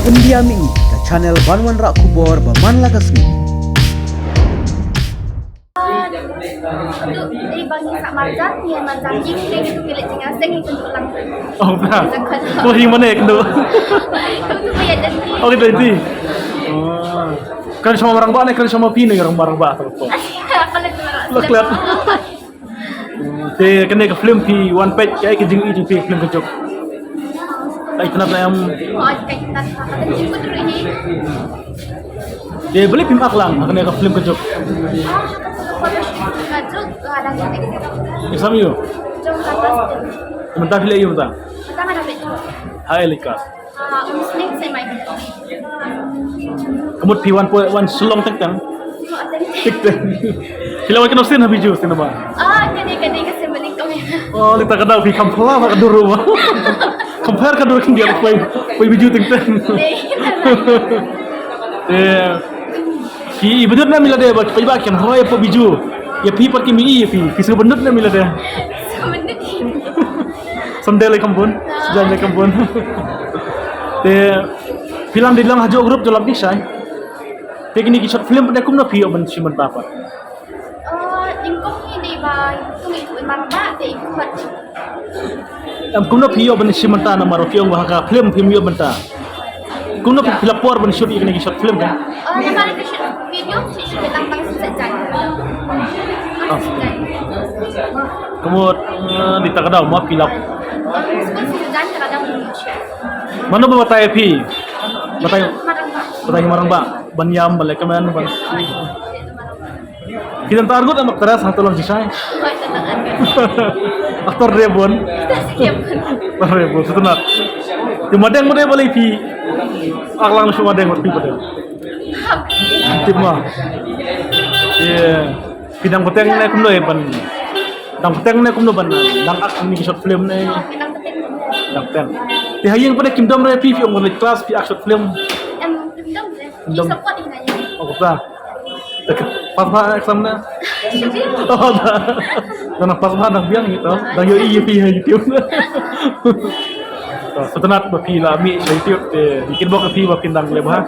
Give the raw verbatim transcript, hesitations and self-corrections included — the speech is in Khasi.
India Mih, ka channel ban wanrah khubor ba man la ka sngi. Dei ba ngi sah marjan, ngi marjan jing, dei ngi tu ngi leh jingïaseng, ngi kynduh lang. Oh, bra. Ko hi mane kynduh. Kynduh ba ïa denti. Oh, denti. Oh. Kren sha ma rangbah ne kren sha ma phi ne rangbah to ko. Klet klet. Te kane ka film phi wan peit kaei ka jingïohi jong phi film Kajuk? Ka itynnad ne em? Oh, ka itynnad, ka itynnad. Te balei phim ak lang ha kane ka film Kajuk? Exam ïa u? Mynta phi leh ïa u mynta? Hai lika. Ka mut phi wan poi wan Shillong teng teng. Teng teng. Phi la wan kano sien ha Biju sien ba? Ah, kane kane ka sien ba nyngkong. Oh, lita ka dau phi kham pla ba ka dur ruh ba. Compare ka dur khyndiat poi poi Biju teng teng. Eh. Phi i bynut na mi lade ba phi ba kan hoi poi Biju. Ïa phi pat ki mi i ïa phi. Phi sngewbynut na mi lade. Sngewbynut. Someday lei kham bun. Someday lei kham bun. Te phi lang di lang ha jong group jong lap ni shai. Te kine ki short film pat kumno phi ïoh ban shim bynta pat? Oh, nyngkong hi dei ba tu ngi tu mar ba te i khot. Em kumno phi ïoh ban shim bynta namar phi ong ba ha ka film phim ïoh bynta. Kumno phi la por ban shoot ïa kine ki short film kan? Oh, namar ka shoot video shi shi tang tang sa jan. Ah. Ka mut, eh, di ta ka dau ma phi la. School sa jan ka dau. Mano ba batai phi? Batai. Marang ba. Batai marang ba. Ban ïam, ban leh comment, ban. Phi dang tar gut em actress hangto lang shisha. Actor Rebon. Actor Rebon. Sutnat. Te madeng madeng balei phi. Ak lang shu madeng phi madeng. Tip ma. Ye. Phi dang pateng ne kumno ban. Dang pateng ne kumno ban. Dang ak ni short film ne. Dang pateng. Te ha ïing pat kim dom re phi phi ong ban class phi ak short film. Em, kim dom re. Kim dom. Ki support ïa nga ïa. Oh, ka. Pas ba exam na? Oh, da. Dang pas ba dang biang gitu. Dang ïohi ïa phi ha YouTube. To, sutnat ba phi la mih sha YouTube te. Kit bok phi ba phin dang leh ba.